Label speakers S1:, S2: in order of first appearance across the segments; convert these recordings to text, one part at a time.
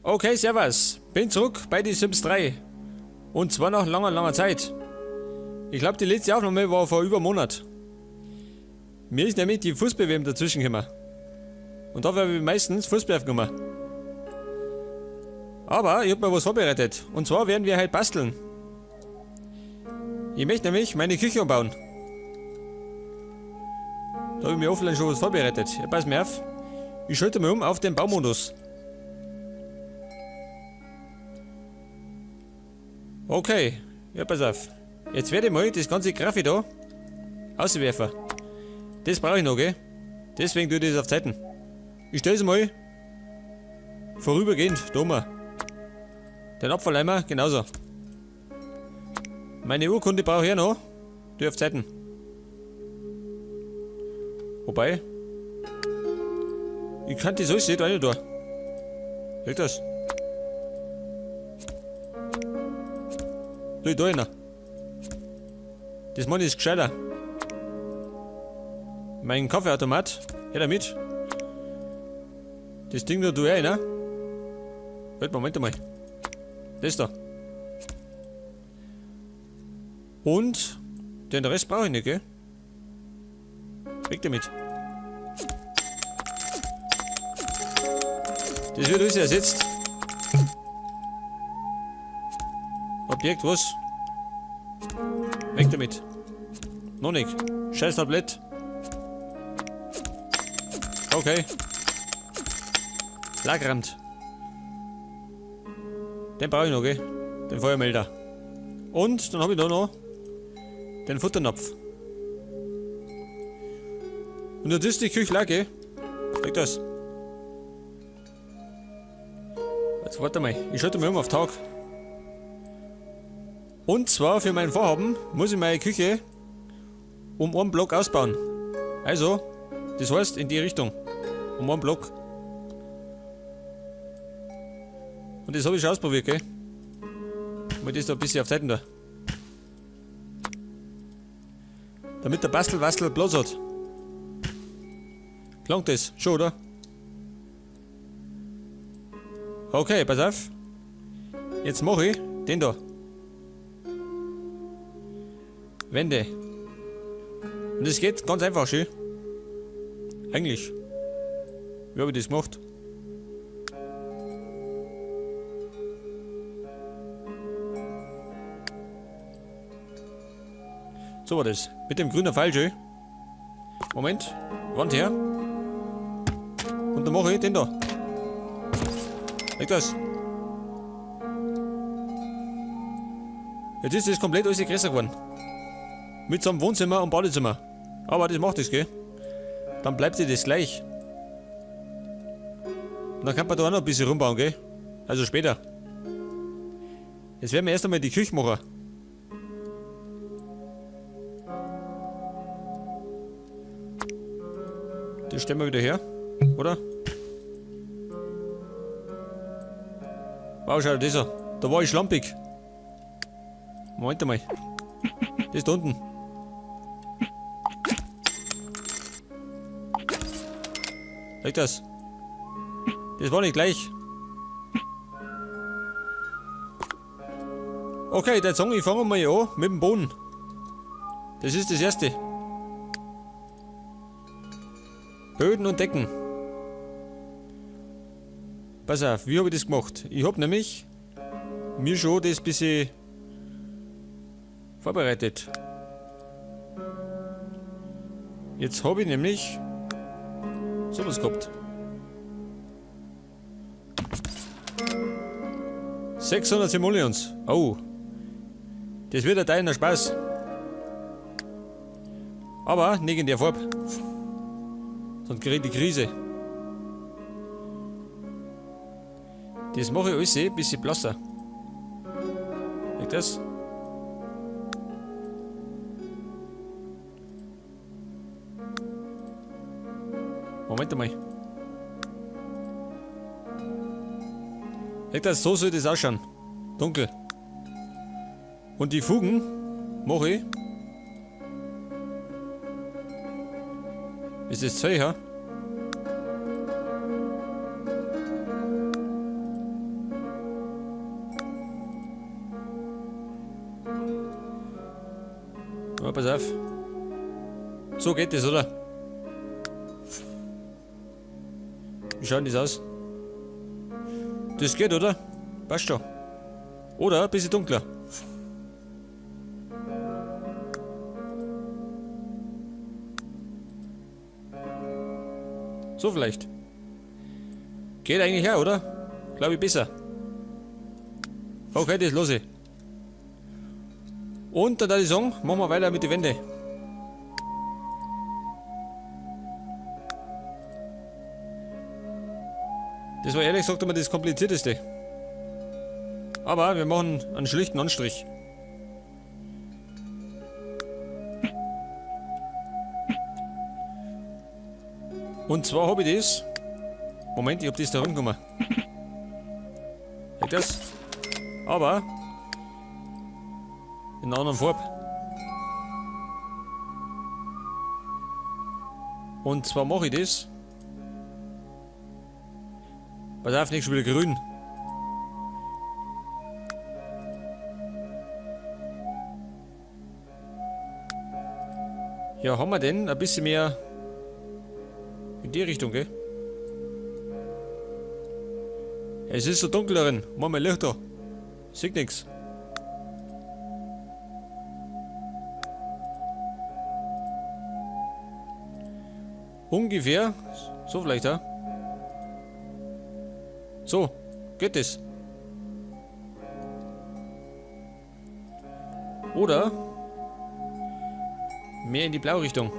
S1: Okay, servus. Bin zurück bei die Sims 3. Und zwar nach langer, langer Zeit. Ich glaub, die letzte Aufnahme war vor über einem Monat. Mir ist nämlich die Fußball-W M dazwischen gekommen. Und da werde ich meistens Fußball aufgenommen. Aber ich hab mir was vorbereitet. Und zwar werden wir heute basteln. Ich möchte nämlich meine Küche umbauen. Da hab ich mir offline schon was vorbereitet. Ja, pass mir auf. Ich schalte mal auf den Baumodus. Okay, ja, pass auf. Jetzt werde ich mal das ganze Graffi da auswerfen. Das brauche ich noch, gell? Deswegen tue ich das auf Zeiten. Ich stelle es mal vorübergehend da um. Den Abfalleimer genauso. Meine Urkunde brauche ich auch noch. Die auf Zeiten. Wobei, ich kann das alles nicht rein tun. Geht das? Tu ich da rein. Das Mann ist gescheiter. Mein Kaffeeautomat, her damit. Das Ding da tu ich rein, ne? Halt, Moment einmal. Das da. Und den Rest brauche ich nicht, gell? Weg damit. Das wird alles ersetzt. Objekt, was? Weg damit. Noch nicht. Scheiß Tablett. Okay. Lagernd. Den brauche ich noch, gell? Den Feuermelder. Und dann hab ich da noch den Futternapf. Und jetzt ist die Küche auch, gell? Krieg das. Jetzt warte mal, ich schalte mal um auf Tag. Und zwar für mein Vorhaben muss ich meine Küche um einen Block ausbauen. Also, das heißt in die Richtung. Um einen Block. Und das hab ich schon ausprobiert, gell? Mal das da ein bisschen auf Seiten da. Damit der Bastelwastel Platz hat. Klang das? Schon, oder? Okay, pass auf. Jetzt mach ich den da. Wände. Und es geht ganz einfach schön. Eigentlich. Wie hab ich das gemacht? So war das. Mit dem grünen Pfeil schön. Moment. Wand her. Und dann mache ich den da. Leg das. Jetzt ist das komplett alles größer geworden. Mit so einem Wohnzimmer und Badezimmer. Aber das macht das, gell? Dann bleibt sich das gleich. Und dann kann man da auch noch ein bisschen rumbauen, gell? Also später. Jetzt werden wir erst einmal die Küche machen. Das stellen wir wieder her, oder? Wow, schau dir das an. Da war ich schlampig. Moment einmal. Das ist da unten. Leg das. Das war nicht gleich. Okay, der Song, ich fange mal an mit dem Boden. Das ist das erste. Böden und Decken. Pass auf, wie hab ich das gemacht? Ich hab nämlich mir schon das bisschen vorbereitet. Jetzt hab ich nämlich sowas gehabt. 600 Simoleons. Oh. Das wird ein deiner Spaß. Aber nicht in der Farbe. Sonst krieg ich die Krise. Das mache ich alles ein bisschen blasser. Liegt das? Moment einmal. Liegt das? So soll das ausschauen. Dunkel. Und die Fugen mache ich. Ist das Zeug, ja? Ja, pass auf. So geht das, oder? Wie schaut denn das aus? Das geht, oder? Passt schon. Oder ein bisschen dunkler. So vielleicht. Geht eigentlich auch, oder? Glaube ich besser. Okay, das lasse ich. Und dann würde ich sagen, machen wir weiter mit den Wänden. Das war ehrlich gesagt immer das Komplizierteste. Aber wir machen einen schlichten Anstrich. Und zwar hab ich das. Moment, ich hab das da rumgenommen. Geht das? Aber in einer anderen Farbe. Und zwar mache ich das. Pass auf, nicht schon wieder grün. Ja, haben wir denn ein bisschen mehr in die Richtung, gell? Es ist so dunkel darin. Mach mal Licht da. Sieht nix. Ungefähr. So vielleicht, ja? So, geht das. Oder mehr in die blaue Richtung.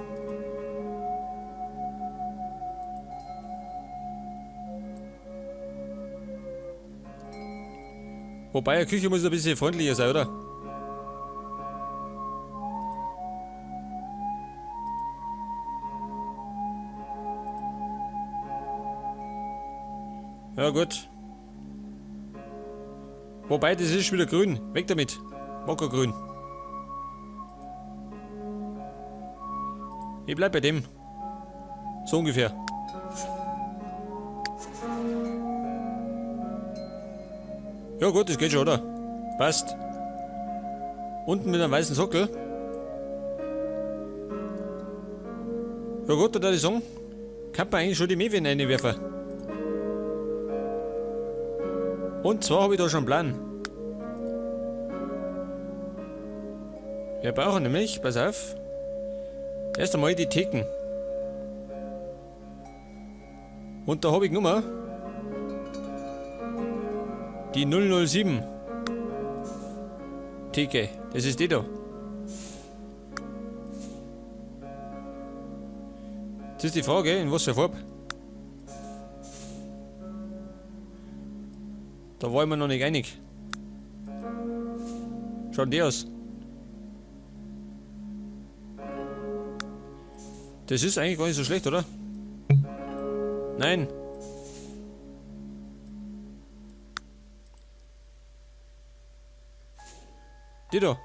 S1: Wobei, eine Küche muss ein bisschen freundlicher sein, oder? Ja, gut. Wobei, das ist wieder grün. Weg damit. Mockergrün. Ich bleib bei dem. So ungefähr. Ja gut, das geht schon, oder? Passt. Unten mit einem weißen Sockel. Ja gut, da würde ich sagen, kann man eigentlich schon die Möwen reinwerfen. Und zwar habe ich da schon einen Plan. Wir brauchen nämlich, pass auf, erst einmal die Theken. Und da habe ich genommen die 007 Theke. Das ist die da. Jetzt ist die Frage, in was für Farbe. Da war ich mir noch nicht einig. Schaut die aus. Das ist eigentlich gar nicht so schlecht, oder? Nein. Die da.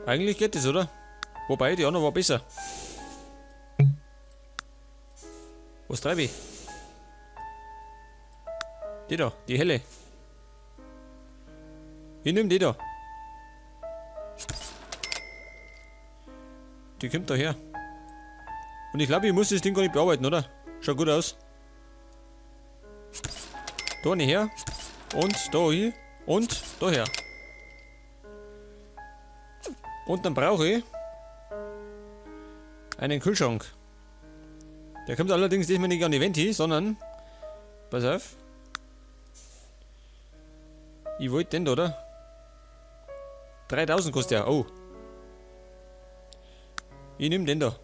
S1: Eigentlich geht das, oder? Wobei, die andere war besser. Was treibe ich? Die da, die helle. Ich nehm die da. Die kommt da her. Und ich glaube, ich muss das Ding gar nicht bearbeiten, oder? Schaut gut aus. Da nicht her. Und da hin. Und da her. Und dann brauche ich einen Kühlschrank. Der kommt allerdings diesmal nicht an die Wand hin, sondern, pass auf. Ich wollte den da, oder? 3000 kostet der. Oh. Ich nehm den da.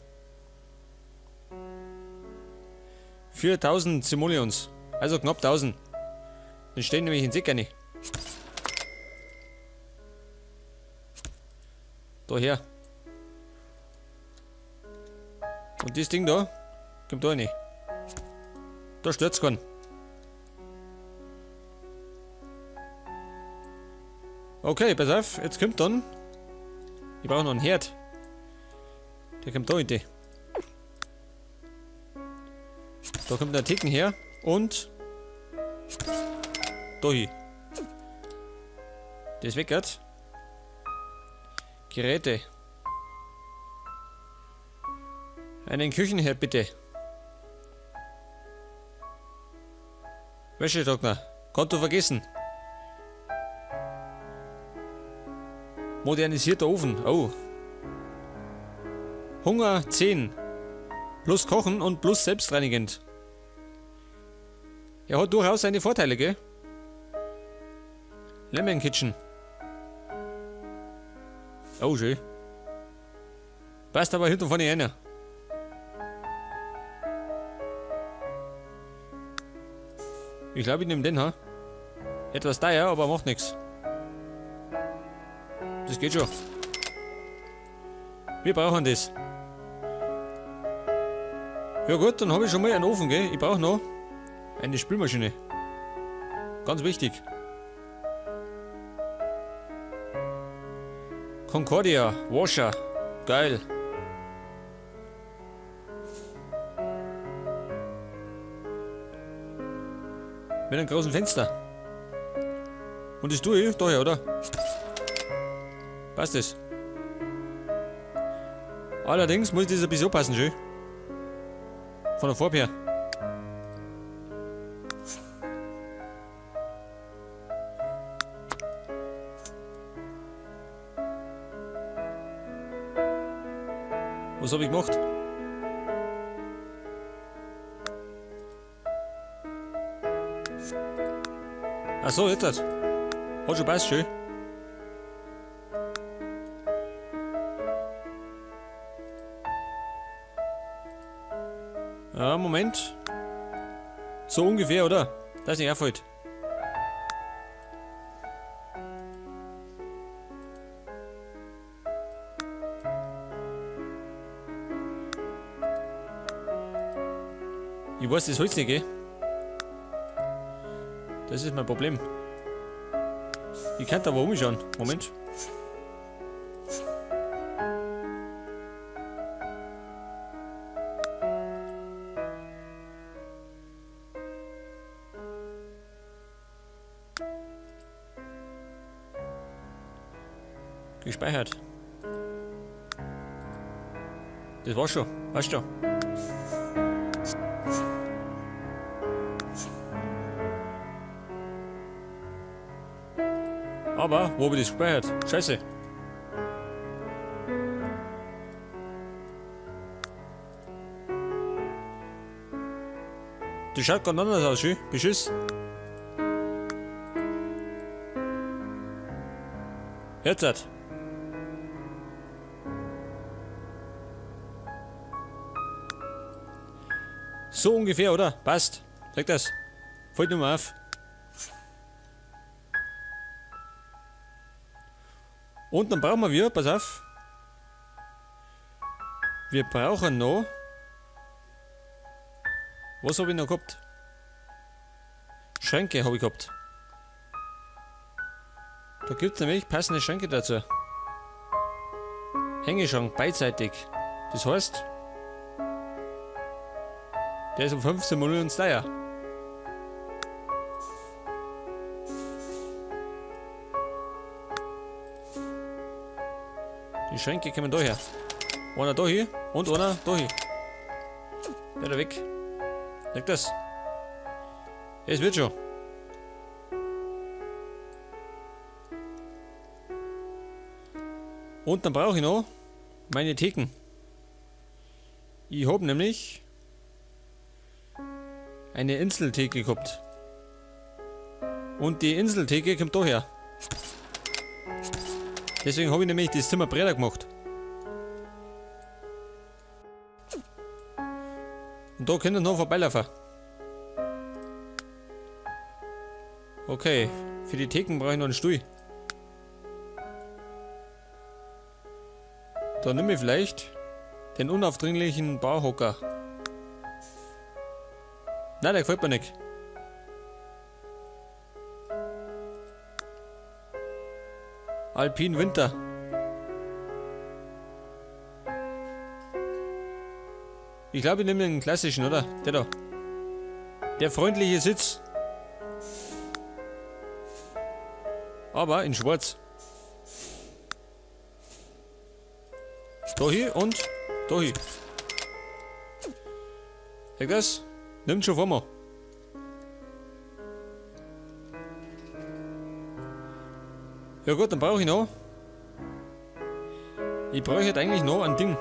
S1: 4000 Simoleons. Also knapp 1000. Den stehen nämlich in Sick rein. Da her. Und das Ding da kommt da rein. Da stört's keinen. Okay, pass auf, jetzt kommt dann. Ich brauche noch einen Herd. Der kommt da hinten. Da kommt ein Ticken her und da hin. Das weckert. Geräte. Einen Küchenherd bitte. Wäschetrockner. Konto vergessen. Modernisierter Ofen. Oh. Hunger 10. Plus Kochen und plus selbstreinigend. Er hat durchaus seine Vorteile, gell? Lemon Kitchen. Oh, schön. Passt aber hinten vorne einer. Ich glaube, ich nehme den, ha? Etwas teuer, aber macht nichts. Das geht schon. Wir brauchen das. Ja gut, dann habe ich schon mal einen Ofen, gell? Ich brauche noch eine Spülmaschine. Ganz wichtig. Concordia, Washer. Geil. Mit einem großen Fenster. Und das tue ich daher, oder? Passt das? Allerdings muss ich das ein bisschen anpassen, schön. Von der Farbe her. Was habe ich gemacht? Ach so, jetzt hat. Hat schon passt, schön. Ja, Moment. So ungefähr, oder? Das ist nicht auffällt. Ich weiß das Holz nicht, gell? Das ist mein Problem. Ich kann da aber umschauen. Moment. Gespeichert. Das war's schon. Weißt du. Aber, wo hab ich das gespeichert? Scheiße. Das schaut ganz anders aus, schön. Beschiss. Jetzt hat. So ungefähr, oder? Passt. Sag das. Fällt nicht mehr auf. Und dann brauchen wir, pass auf. Wir brauchen noch. Was habe ich noch gehabt? Schränke habe ich gehabt. Da gibt es nämlich passende Schränke dazu. Hängeschrank beidseitig. Das heißt, der ist um 15 Millionen teuer. Die Schränke kommen da her. Einer da hier und einer da hier. Der da weg. Leg das. Es wird schon. Und dann brauche ich noch meine Theken. Ich habe nämlich eine Inseltheke gehabt. Und die Inseltheke kommt daher. Deswegen habe ich nämlich das Zimmer breiter gemacht. Und da können wir noch vorbeilaufen. Okay, für die Theken brauche ich noch einen Stuhl. Da nehme ich vielleicht den unaufdringlichen Barhocker. Nein, der gefällt mir nicht. Alpin Winter. Ich glaube, ich nehme den klassischen, oder? Der da. Der freundliche Sitz. Aber in schwarz. Da hier und da hier. Seht das? Nimmt schon vor mir. Ja gut, dann brauche ich noch. Ich brauche halt eigentlich noch ein Ding.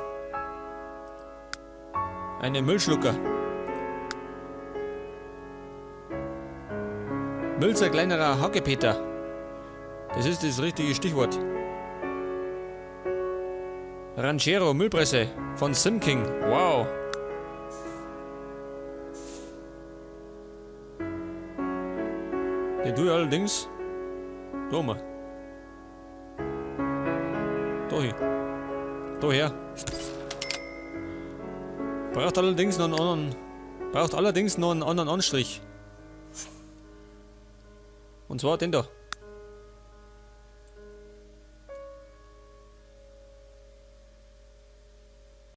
S1: Einen Müllschlucker. Müllzerkleinerer Hackepeter. Das ist das richtige Stichwort. Ranchero Müllpresse von Simking. Wow. Den tue ich allerdings da mal. Da hin. Da her. Braucht allerdings noch einen anderen. Braucht allerdings noch einen anderen Anstrich. Und zwar den da.